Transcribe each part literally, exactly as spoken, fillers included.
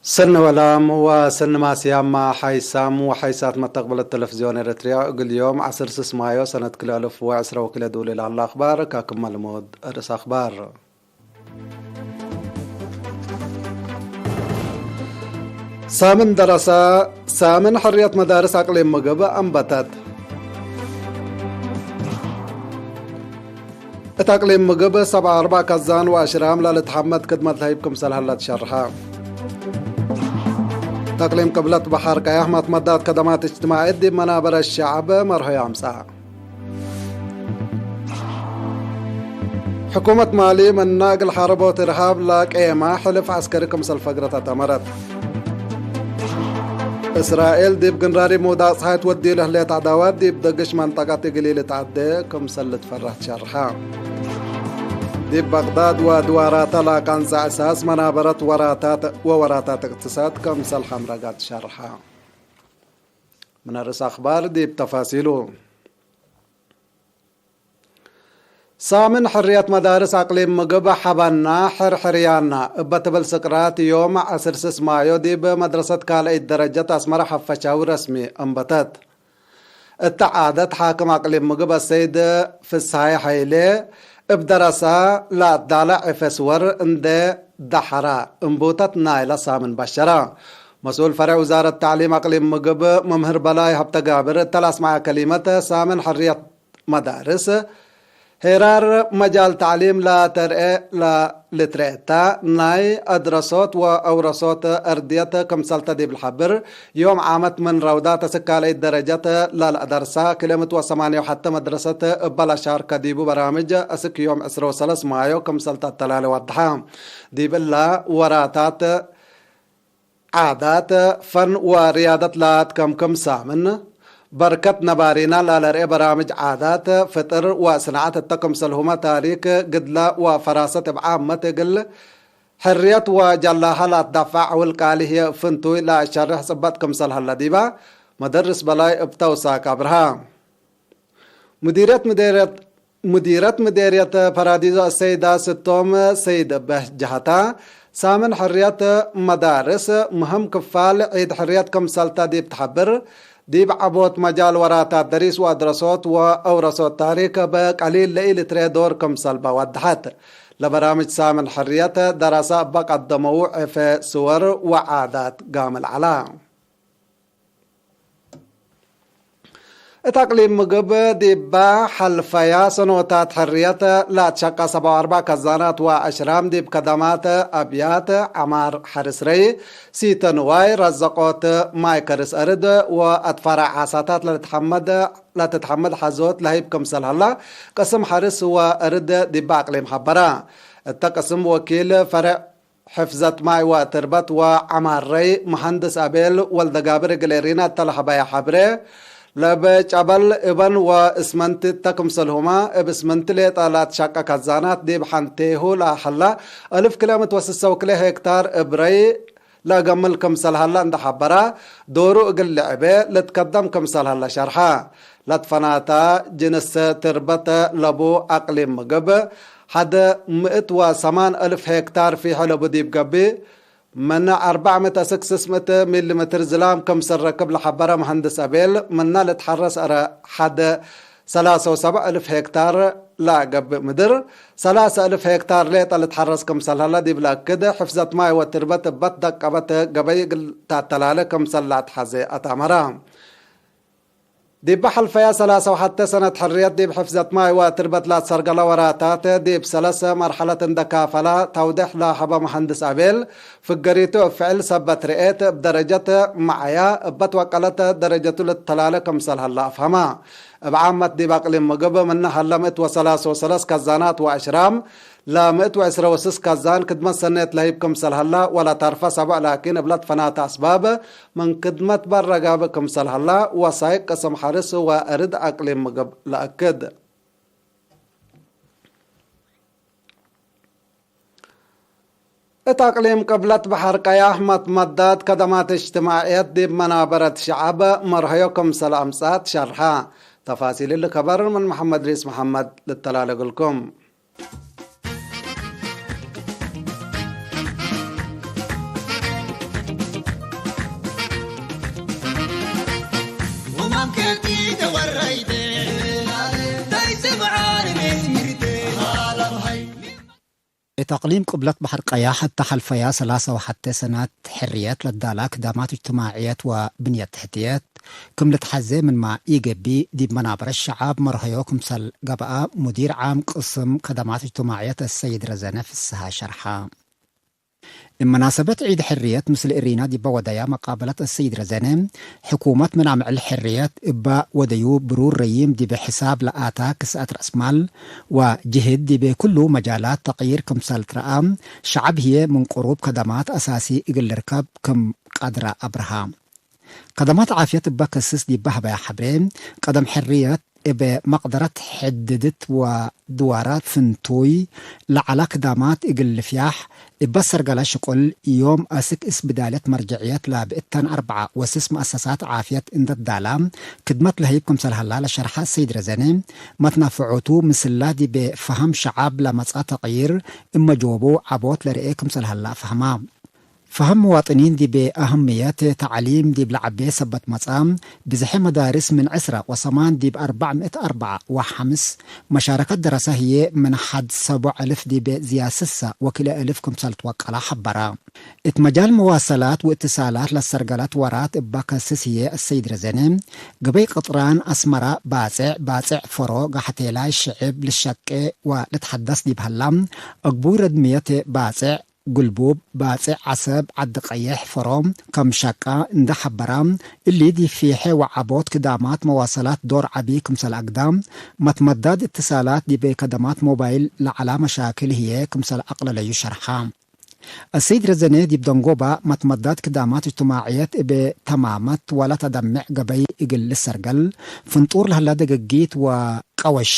ሰኒ ወላም ወሰኒ ማስያማ ሓይሳም ወሓይሳት መተቅብለት ተለፍዝዮን ኤረትርያ፣ እግል ዮም ዐስር ስስ ማዮ ሰነት ክልኤ አልፍ ወዕስረ ወክልኤ ዱሊ ለሀለ አክባር፣ ካክመ ልሙድ ርእስ አክባር። ሳምን ደረሰ፣ ሳምን ሕርየት መዳርስ አቅሊም ምግብ አንበተት። እት አቅሊም ምግብ ሰብዓ አርበዕ ከዛን ወአሽራም ለልትሐመድ ክድመት ለህይብ ክምሰል ሀለ ትሸርሐ። እት አቅሊም ቅብለት በሐር ቀያሕ መትመዳት ከደማት እጅትማዕየት ዲብ መናበረ ሸዐብ መርሆ አምጸአ። ሕኩመት ማሊ ምነ እግል ሐረቦት እርሃብ ለቄመ ሕልፍ ዐስከሪ ክምሰል ፈግረት አተመረት። እስራኤል ዲብ ግንራሪ ምውዳቅ ጸሓይ ትወድዩ ለህሌት ዐዳዋት ዲብ ደግሽ መንጠቀት እግል ኢልትዐዴ ክምሰል ልትፈረህ ትሸርሐ። ዲብ በግዳድ ወድዋራተ ለአቃንጸ እሳስ መናበረት ወራታት ወወራታት እቅትሳድ ክምሰል ሐምረጋት ትሸርሐ። ምን ርእስ አክባር ዲብ ተፋሲሉ። ሳምን ሕርየት መዳርስ አቅሊም ምግብ ሐባና ሕርሕርያና እበ ትብል ስቅራት ዮም ዐስር ስስ ማዮ ዲብ መድረሰት ካልአይት ደረጀት አስመረ ሐፈሻዊ ረስሚ አንበተት። እተ ዓደት ሓክም አቅሊም ምግብ አሰይድ ፍስሃይ ሐይሌ እብ ደረሳ ለአትዳለ ዕፌ ስወር እንዴ ደሐራ እንቡተት ናይለ ሳምን በሸረ። መስኡል ፈሬዕ ውዛረት ተዕሊም አቅሊም ምግብ መምህር በላይ ሀብተጋብር እተ ለአስመዐ ከሊመት ሳምን ሕርየት መዳርስ፣ ሄራር መጃል ተዕሊም ለተርኤ ለልትረኤ እተ፣ ናይ አድረሶት ወአውረሶት አርድየት ክምሰልተ ዲብ ለሐብር፣ ዮም ዓመት ምን ረውዳት እስክ ካልአይት ደረጀት ለልአደርሳ ክልኤ ምእት ወሰማንየ ወሐተ መድረሰት እበ ለሻርከ ዲቡ በራምጅ እስክ ዮም ዕስረ ወሰለስ ማዮ ክምሰልተ አተላሌ ወድሐ። ዲብ እለ ወራታት ዓዳት፣ ፈን ወርያደት ለአትከምክም ሳምን፣ በርከት ነባሪና ለለርኤ በራምጅ ዓዳት፣ ፍጥር ወስንዓት እተ ክምሰልሁመ ታሪክ፣ ግድለ ወፈራሰት እብ ዓመት እግል ሕርየት ወጀላሀ ለአትዳፋዕ ዕውል ቃሊ ህዬ ፍንቱይ ለአሸርሕ ጽበጥ ክምሰል ሀለ ዲባ፣ መደርስ በላይ እብ ተውሳክ አብርሃ። ሙዲርየት ምዴርየት፣ ሙዲረት ምዴርየት ፓራዲዞ አሰይዳ ስቶም ሰይድ እብ ጀሀታ፣ ሳምን ሕርየት መዳርስ ምህም ክፋል ዒድ ሕርየት ክምሰልተ ዲብ ተሐብር፣ ዲብ ዐቦት መጃል ወራታት ደሪስ ወአድረሶት ወአውረሶት ታሪክ እብ ቀሊል ለኢልትሬ ዶር ክምሰልበ ወደሐት። ለበራምጅ ሳምን ሕርየት ደረሰ እበ ቀደመዉ ዕፌ ስወር ወዓዳት ጋምል ዐላ። እት አቅሊም ምግብ ዲበ ሐልፈያ ሰኖታት ሕርየት ለአትሸቀ ሰብዓ ወአርበዕ ከዛናት ወአሽራም ዲብ ከደማት አብያት ዐማር ሐርስ ረይ፣ ሲተ ንዋይ፣ ረዘቆት ማይ ከርስ አርድ ወአትፋራ ዓሳታት ለልትሐመድ፣ ለትትሐመድ ሐዞት ለህይብ ክምሰል ሀላ ቅስም ሐርስ ወአርድ ዲበ አቅሊም ሐበረ። እተ ቅስም ወኪል ፈሬዕ ሕፍዘት ማይ ወትርበት ወዐማረይ መሀንድስ አቤል ወልደጋብር እግል ኤሪና እተ ለሀበየ ሐብሬ፣ ለእብ ጨበል እበን ወእስመንቲ እተ ክምሰልሁመ፣ እብ እስምንቲ ሌጠ ለአትሸቀ ከዛናት ዲብ ሐንቴሁ ለሀላ አልፍ ክልኤ ምእት ወስሰ ወክልኤ ሄክታር እብ ረይ ለአገምል ክምሰል ሀለ እንደ ሐበረ፣ ዶሩ እግል ልዕቤ ልትከደም ክምሰል ሀለ ሸርሐ። ለትፈናታ ጅንስ ትርበት ለቡ አቅሊም ምግብ፣ ሐደ ምእት ወሰማን አልፍ ሄክታር ፊሐ ለቡ ዲብ ገብእ፣ ምን አርበዕ ምእት እስክ ስስ ምእት ሚሊ ሜትር ዝላም ክምሰል ረክብ ለሐበረ መሀንድስ አቤል፣ ምነ ልትሐረስ አረ ሐደ ሰላሰ ወሰብዕ አልፍ ሄክታር ለገብእ ምድር፣ ሰላሰ አልፍ ሄክታር ሌጠ ልትሐረስ ክምሰል ሀለ ዲብ ለአክድ፣ ሕፍዘት ማይ ወትርበት እበት ደቀበት ገበይ እግል ተአተላሌ ክምሰል ለአትሐዜ አትአመረ። ዲበ ሐልፈያ ሰላሰ ወሐተ ሰነት ሕርየት ዲብ ሕፍዘት ማይ ወትርበት ለአትሰርገለ ወራታት ዲብ ሰለሰ መርሐለት እንደ ካፈላ ተውዴሕ ለሀበ መሀንድስ አቤል፣ ፍገሪቱ እብ ፍዕል ሰበት ርኤት እብ ደረጀት መዐያ እበት ወቀለት ደረጀቱ ልትተላለ ክምሰል ሀለ አፍሀመ። እብ ዓመት ዲብ አቅሊም ምግብ ምነ ሀለ ምእት ወሰላሰ ወሰለስ ከዛናት ወአሽራም፣ ለምእት ወዕስረ ወስስ ከዛን ክድመት ሰኔት ለህይብ ክምሰል ሀላ፣ ወለተርፈ ሰብዕ ላኪን እብለ ትፈናተ አስባብ ምን ክድመት በረ ጋብእ ክምሰል ሀላ፣ ወሳይቅ ቅስም ሐርስ ወእርድ አቅሊም ምግብ ለአክድ። እት አቅሊም ቅብለት በሐር ቀያሕ መትመዳት ከደማት እጅትማዕየት ዲብ መናበረት ሸዐብ መርሀዮ ክምሰል አምጸአት ሸርሐ። ተፋሲል እሊ ከበር ምን መሐመድ ሪስ መሐመድ ልተላለ እግልኩም። ተቅሊም ቅብለት በሐር ቀያሕ እተ ሐልፈያ ሰላሳ ወሐቴ ሰናት ሕርየት ለዳላ ክዳማት እጅትማዕየት ወብንየት ተሕትየት ክም ልትሐዜ ምንማ ኢገብእ፣ ዲብ መናበረት ሸዓብ መርሀዮ ክምሰል ገብአ፣ ሙዲር ዓም ቅስም ከደማት እጅትማዕየት አሰይድ ረዘነ ፍስሃ ሸርሐ። እብ መናሰበት ዒድ ሕርየት ምስል እሪና ዲበ ወደያ መቃበለት አሰይድ ረዘነ፣ ሕኩመት ምን አምዕል ሕርየት እበ ወደዩ ብሩር ረዪም ዲበ ሕሳብ ለአታ ክስአት ረአስማል ወጅህድ ዲበ ኩሉ መጃላት ተቅይር ክምሰል ትረአ፣ ሸዐብ ህዬ ምን ቅሩብ ከደማት አሳሲ እግል ልርከብ ክም ቀድረ አብርሃ። ከደማት ዓፍየት እበ ከስስ ዲበ ሀበያ ሐብሬ፣ ቀደም ሕርየት እብ መቅደረት ሕድድት ወድዋራት ፍንቱይ ለዐላ ክዳማት እግል ልፍያሕ፣ እበ ሰርገለ ሽቁል ዮም አስክ እስብዳልየት መርጀዕየት ለብእተን አርበዓ ወስስ መአሰሳት ዓፍየት እንደ ዳላ ክድመት ለህይብ ክምሰል ሀላ ለሸርሐ ሰይድ ረዘነ፣ መትናፍዖቱ ምስላ ዲብ ፈሀም ሸዓብ ለመጽአ ተቅይር እመ ጆቡ ዐቦት ለርኤ ክምሰል ሀላ ፈህማ። ፈሀም መዋጥኒን ዲብ አህምየት ተዕሊም ዲብ ለዐቤ ሰበት መጽአ፣ ብዝሐ መዳርስ ምን ዕስረ ወሰማን ዲብ አርበዕ ምእት አርበዕ ወሐምስ፣ መሻረከት ደረሰ ህዬ ምን ሐድ ሰቦዕ እልፍ ዲብ ዝያድ ስሰ ወክልኤ እልፍ ክምሰል ትወቀላ ሐበረ። እት መጃል መዋሰላት ወእትሳላት ለሰርገለት ወራት እበ ከስስ ህዬ አሰይድ ረዘነ፣ ገበይ ቅጥራን አስመረ ባጽዕ፣ ባጽዕ ፈሮ፣ ጋሐቴላይ ሽዕብ ልሸቄ ወልትሐደስ ዲብ ሀላ፣ አግቡይ ረድምየት ባጽዕ፣ ግልቡብ፣ ባጽዕ ዐሰብ፣ ዐዲ ቀይሕ፣ ፈሮ፣ ከም ሸቃ እንደ ሐበራ፣ እሊ ዲብ ፊሐ ወዐቦት ክዳማት መዋሰላት ዶር ዐቢ ክምሰል አግዳ፣ መትመዳድ እትሳላት ዲብ ከደማት ሞባይል ለዐላ መሻክል ህዬ ክምሰል አቅለለዩ ሸርሐ። አሰይድ ረዘነ ዲብ ደንጎባ መትመዳድ ክዳማት እጅትማዕየት እብ ተማመት ወለተደምዕ ገበይ እግል ልሰርገል፣ ፍንጡር ለህለ ደገጊት ወቀወሺ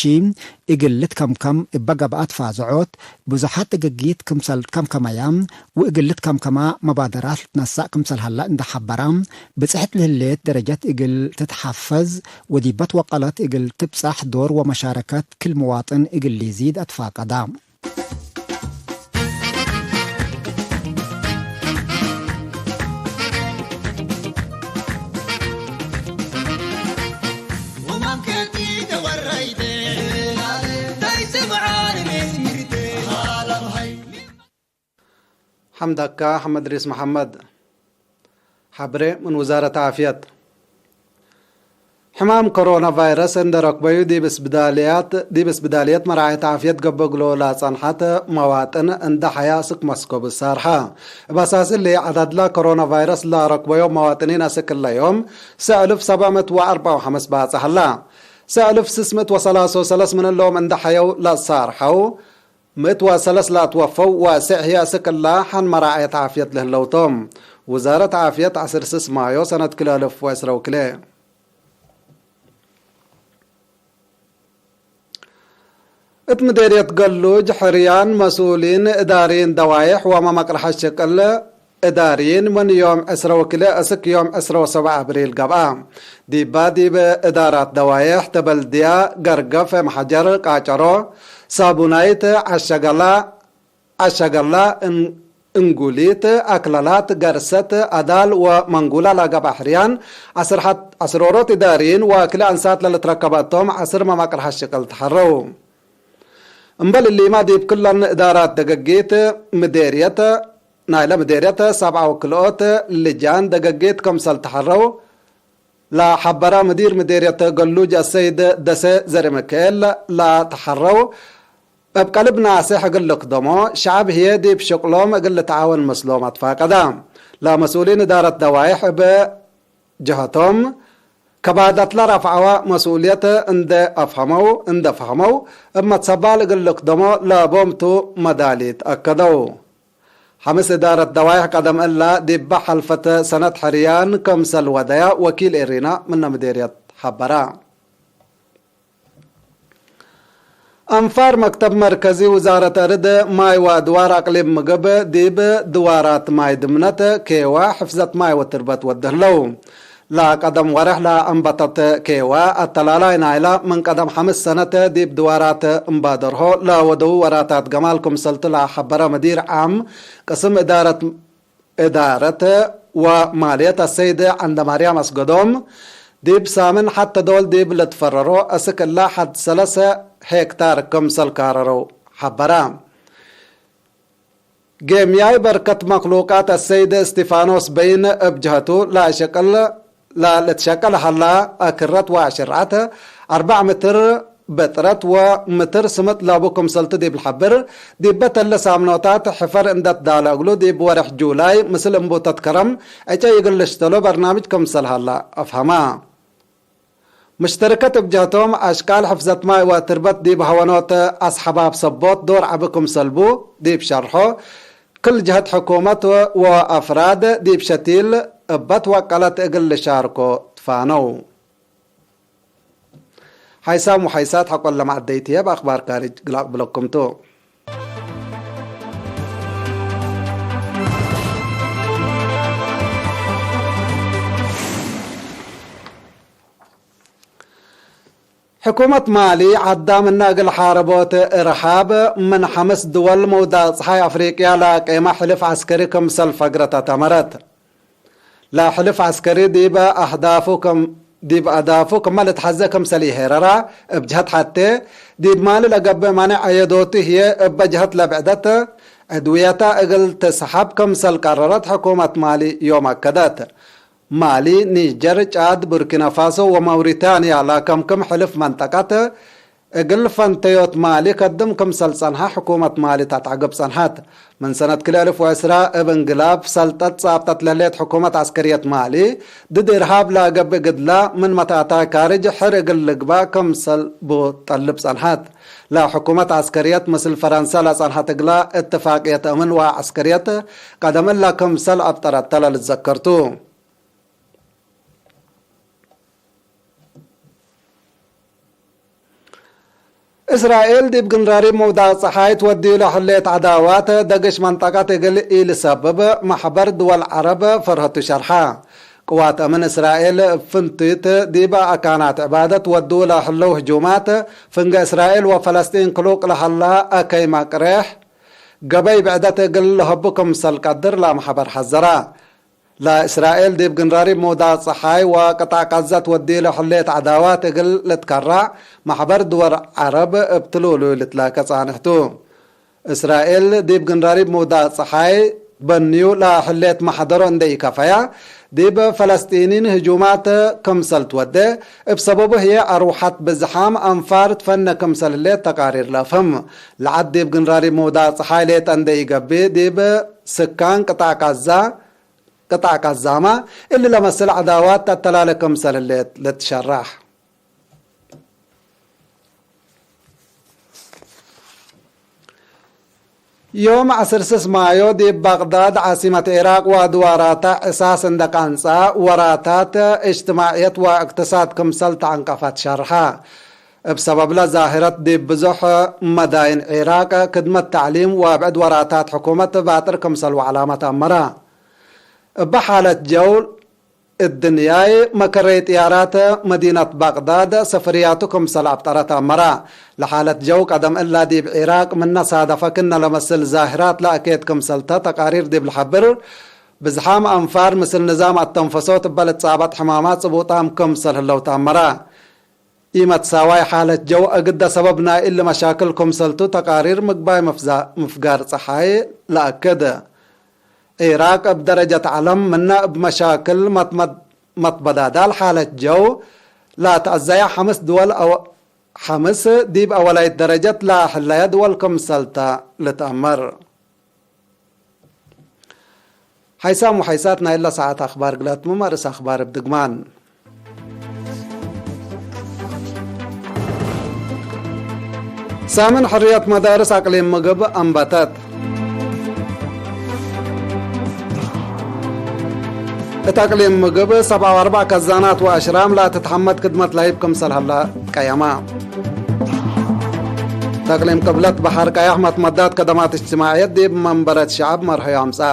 እግል ልትከምከም እበ ገብአት ፋዝዖት፣ ብዙሓት ደገጊት ክምሰል ትከምከመያ ወእግል ልትከምከማ መባደራት ልትነሰእ ክምሰል ሀለ እንደ ሐበራ፣ ብጽሕት ለህሌት ደረጀት እግል ትትሐፈዝ ወዲበ ትወቀለት እግል ትብጸሕ ዶር ወመሻረከት ክል መዋጥን እግል ሊዚድ አትፋቀዳ። ሐምዳካ ሐመድ ሪስ መሐመድ። ሐብሬ ምን ውዛረት ዓፍየት። ሕማም ኮሮና ቫይረስ እንደ ረክበዩ ዲብ እስብዳልያት፣ ዲብ እስብዳልየት መራዐየት ዓፍየት ገብእ እግሉ ለጸንሐት መዋጥን እንደ ሐያ ስክ መስኮብ ሳርሐ። እብ አሳስ እሊ፣ ዐዳድላ ኮሮና ቫይረስ ለረክበዮም መዋጥኒን አስክ እለ ዮም ሰዕ እልፍ ሰብዕ ምእት ወአርበዕ ወሐምስ ባጽሕ ሀላ። ሰዕ እልፍ ስስ ምእት ወሰላስ ወሰለስ ምን እሎም እንደ ሐየው ለሳርሐው፣ ምእት ወሰለስ ለአትወፈው ወስዕ ህዬ አስክ እለ ሐን መራዐየት ዓፍየት ለህለው ቶም። ውዛረት ዓፍየት ዐስር ስስ ማዮ ሰነት ክልኤ እልፍ ወዕስረ ወክልኤ። እት ምዴርየት ገሉጅ ሕርያን መስኡሊን እዳሪን ደዋይሕ ወመመቅርሐት ሽቅል እዳሪን ምን ዮም ዕስረ ወክልኤ እስክ ዮም ዕስረ ወሰብዓ አብሪል ገብአ። ዲባ ዲብ እዳራት ደዋይሕ ተበልድያ፣ ገርገፍ፣ መሐጀር፣ ቃጨሮ፣ ሳቡናይት፣ ዐሸገላ፣ ዐሸገላ፣ እን-፣ እንጉሊት፣ አክለላት፣ ገርሰት፣ አዳል ወመንጉላ ለገብአ ሕርያን፣ ዐስር ሐት-፣ ዐስር ዎሮት እዳሪን ወክልኤ አንሳት ለልትረከበ እቶም ዐስር መመቅርሐት ሽቅል ተሐረው። እምበል እሊመ ዲብ ክለን እዳራት ደገጊት ምዴርየት ናይለ ምዴርየት ሰብዓ ወክልኦት ልጃን ደገጊት ክምሰል ተሐረው ለሐበረ ምዲር ምዴርየት ገሉጅ አሰይድ ደሴ ዘርኢምክኤል ለተሐረው እብ ቀልብ ናሴሕ እግል ልክደሞ፣ ሸዐብ ህዬ ዲብ ሽቅሎም እግል ልትዓወን ምስሎም አትፋቀደ። ለመስኡሊን እዳረት ደዋይሕ እብ ጀሀቶም፣ ከባደት ለረፍዐወ መስኡልየት እንዴ አፍሀመው፣ እንዴ ፈሀመው፣ እብ መትሰባል እግል ልክደሞ ለቦም ቱ መዳሊት አከደው። ሐምስ እዳረት ደዋይሕ ቀደም እለ፣ ዲበ ሐልፈት ሰነት ሕርያን ክምሰል ወደያ ወኪል ኤሪና ምነ ምዴርየት ሐበረ። አንፋር መክተብ መርከዚ ውዛረት አርድ፣ ማይ ወአድዋር አቅሊም ምግብ፣ ዲብ ድዋራት ማይ ድምነት፣ ኬዋ፣ ሕፍዘት ማይ ወትርበት ወድ ህለው። ለቀደም ወርሕ ለአንበተት ኬዋ፣ አተላላይ ናይላ ምን ቀደም ሐምስ ሰነት ዲብ ድዋራት እምባደርሆ ለወደዉ ወራታት ገማል ክምሰልቱ ለሐበረ ምዲር ዓም ቅስም እዳረት እዳረት ወማልየት አሰይድ ዐንደማርያም አስገዶም፣ ዲብ ሳምን ሐቴ ዶል ዲብ ልትፈረሮ አስክ እለ ሐድ ሰለሰ ሄክታር ክምሰል ካረረው ሐበረ። ጌምያይ በርከት መክሉቃት አሰይድ እስቲፋኖስ በይን እብ ጀሀቱ ለሸቅል፣ ለልትሸቅል ሀላ አክረት ወአሽርዐት አርበዕ ምትር በጥረት ወምትር ስምጥ ለቡ ክምሰልቱ ዲብ ልሐብር፣ ዲበ ተለ ሳምኖታት ሕፈር እንደ ትዳለ እግሉ ዲብ ወርሕ ጁላይ ምስል እንቡተት ከረም ዕጨይ እግል ልሽተሎ በርናምጅ ክምሰል ሀላ አፍሀማ። ምሽተርከት እብ ጀህቶም፣ አሽቃል ሕፍዘት ማይ ወትርበት ዲብ ሀወኖት አስሐባብ ሰቦት ዶር ዐቢ ክምሰል ቡ ዲብ ሸርሖ፣ ክል ጀህት ሕኩመት ወአፍራድ ዲብ ሸቲል እበ ትወቀለት እግል ልሻርኮ ትፋነው። ሓይሳም ወሓይሳት ሐቆለ መዐደይት ህዬ፣ እብ አክባር ካርጅ ግል አቅብለኩም ቱ። ሕኩመት ማሊ ዐዳ ምነ እግል ሓረቦት እርሃብ፣ ምን ሐምስ ድወል መውዳቅ ጸሓይ አፍሪቅያ ለአቄመ ሕልፍ ዐስከሪ ክምሰል ፈግረት አተመረት። ለሕልፍ ዐስከሪ ዲብ አህዳፉ ክም፣ ዲብ አህዳፉ ክመ ልትሐዜ ክምሰል ኢሄረራ፣ እብ ጀሀት ሐቴ፣ ዲብ ማሊ ለገብእ ማኔዕ አየዶቱ ህዬ እበ ጀሀት ለብዕደት ዕድውየተ እግል ትስሐብ ክምሰል ቀረረት ሕኩመት ማሊ ዮም አከደት። ማሊ፣ ኒጀር፣ ጫድ፣ ቡርኪናፋሶ ወማውሪታንያ ለከምክም ሕልፍ መንጠቀት እግል ፈንተዮት ማሊ ከድም ክምሰል ጸንሐ ሕኩመት ማሊ ተትዐግብ ጸንሐት። ምን ሰነት ክልኤ አልፍ ወዕስራ እብ እንግላብ ሰልጠት ጻብጠት ለህሌት ሕኩመት ዐስከርየት ማሊ፣ ድድ እርሃብ ለገብእ ግድላ ምን መትአታይ ካርጅ ሕር እግል ልግባእ ክምሰል ቡ ጠልብ ጸንሐት። ለሕኩመት ዐስከርየት ምስል ፈረንሰ ለጸንሐት እግላ እትፋቅየት አምን ወዐስከርየት ቀደም እላ ክምሰል አብጠረተ ለልትዘከር ቱ። እስራኤል ዲብ ግንራሪብ መውዳቅ ጸሓይ ትወድዩ ለህሌት ዐዳዋት፣ ደግሽ መንጠቀት እግል ኢልሰብብ፣ መሕበር ድወል ዐረብ ፈርሀቱ ሸርሐ። ቅዋት አምን እስራኤል እብ ፍንቲት ዲብ አካናት ዕባደት ወድዉ ለህለው ህጁማት፣ ፍንገ እስራኤል ወፈለስጢን ክሉቅ ለሀላ አከይ መቅሬሕ፣ ገበይ ብዕደት እግል ለሀቡ ክምሰል ቀድር ለመሕበር ሐዘራ። ለእስራኤል ዲብ ግንራሪብ መውዳቅ ጸሓይ ወቅጣዕ ቃዛ ትወድዩ ለህሌት ዐዳዋት እግል ልትከራዕ፣ መሕበር ድወል ዐረብ እብ ትሉሉይ ልትላከ ጻንሕ ቱ። እስራኤል ዲብ ግንራሪብ መውዳቅ ጸሓይ በንዩ ለህሌት መሕደሮ እንዴ ኢከፈያ፣ ዲብ ፈለስጢኒን ህጁማት ክምሰል ትወዴ፣ እብ ሰበቡ ህዬ አርወሐት ብዝሓም አንፋር ትፈነ ክምሰል ህሌት ተቃሪር ለአፍህም። ለዐድ ዲብ ግንራሪብ መውዳቅ ጸሓይ ሌጠ እንዴ ኢገብእ፣ ዲብ ስካን ቅጣዕ ቃዛ፣ ቅጣዕ ቃዛመ፣ እሊ ለመስል ዐዳዋት ተተላለ ክምሰል ህሌት ልትሸራሕ። ዮም ዐስር ስስ ማዮ ዲብ ባግዳድ ዓሲመት ዒራቅ ወአድዋራታ ዕሳስ እንደ ቀንጸ፣ ወራታት እጅትማዕየት ወእቅትሳድ ክምሰል ተዐንቀፈት ሸርሐ። እብ ሰበብለ ዛህረት ዲብ ብዙሕ መዳይን ዒራቅ ክድመት ተዕሊም ወብዕድ ወራታት ሕኩመት ባጥር ክምሰል ወዐላመት አመረ። እበ ሓለት ጀው እድንያይ መከረይ ጥያራት መዲነት ባግዳድ ሰፍርያቱ ክምሰል አብጠረት አመረ። ለሓለት ጀው ቀደም እላ ዲብ ዒራቅ ምነ ሳደፈ ክነ ለመስል ዛህራት ለአኬት ክምሰልተ ተቃሪር ዲብ ለሐብር፣ ብዝሓም አንፋር ምስል ንዛም አተንፈሶት እበ ልትጻበጥ ሕማማት ጽቡጣም ክምሰል ህለው ተአመረ። ኢመትሳዋይ ሓለት ጀው እግደ ሰበብ ናይ እሊ መሻክል ክምሰልቱ ተቃሪር ምግባይ መፍዛ-፣ ምፍጋር ጸሓይ ለአክድ። ዒራቅ እብ ደረጀት ዐለም ምነ እብ መሻክል መትመድ-፣ መትበዳዳል ሓለት ጀው ለአትአዘያ ሐምስ ድወል አወ-፣ ሐምስ ዲብ አወላይት ደረጀት ለአሕለየ ድወል ክምሰልተ ልትአመር። ሓይሳም ወሓይሳት ናይለ ሰዓት አክባር ግላትምም፣ አርእስ አክባር እብ ድግማን። ሳምን ሕርየት መዳርስ አቅሊም ምግብ አንበተት። እት አቅሊም ምግብ ሰብዓ ወአርበዕ ከዛናት ወአሽራም ለትትሐመድ ክድመት ለህይብ ክምሰል ሀላ ቀየማ። ተቅሊም ቅብለት በሐር ቀያሕ መትመዳት ከደማት እጅትማዕየት ዲብ መንበረት ሸዐብ መርሐዮ አምጽአ።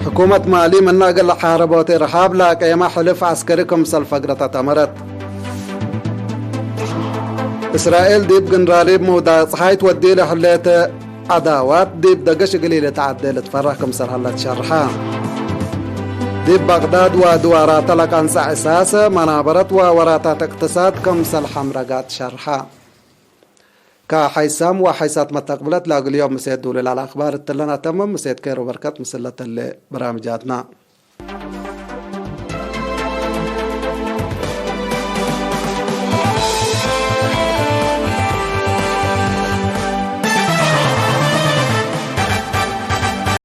ሕኩመት ማሊ ምነ እግል ለሓረቦት እርሃብ ለአቀየመ ሕልፍ ዐስከሪ ክምሰል ፈግረት አተመረት። እስራኤል ዲብ ግንራሪብ መውዳቅ ጸሓይ ትወድዩ ለህሌት ዐዳዋት ዲብ ደገሽ እግል ኢልትዐዴ ልትፈረህ ክምሰል ሀለ ትሸርሐ። ዲብ በግዳድ ወድዋራተ ለቀንጸ ዕሳስ መናበረት ወወራታት እቅትሳድ ክምሰል ሐምረጋ ትሸርሐ። ከሐይሳም ወሐይሳት መተቅብለት ለእግል ዮም ምሴት ዱሉል አልአክባር እትለን አተምም። ምሴት ኬር ወበርከት ምስል ለተሌ በራምጃትና።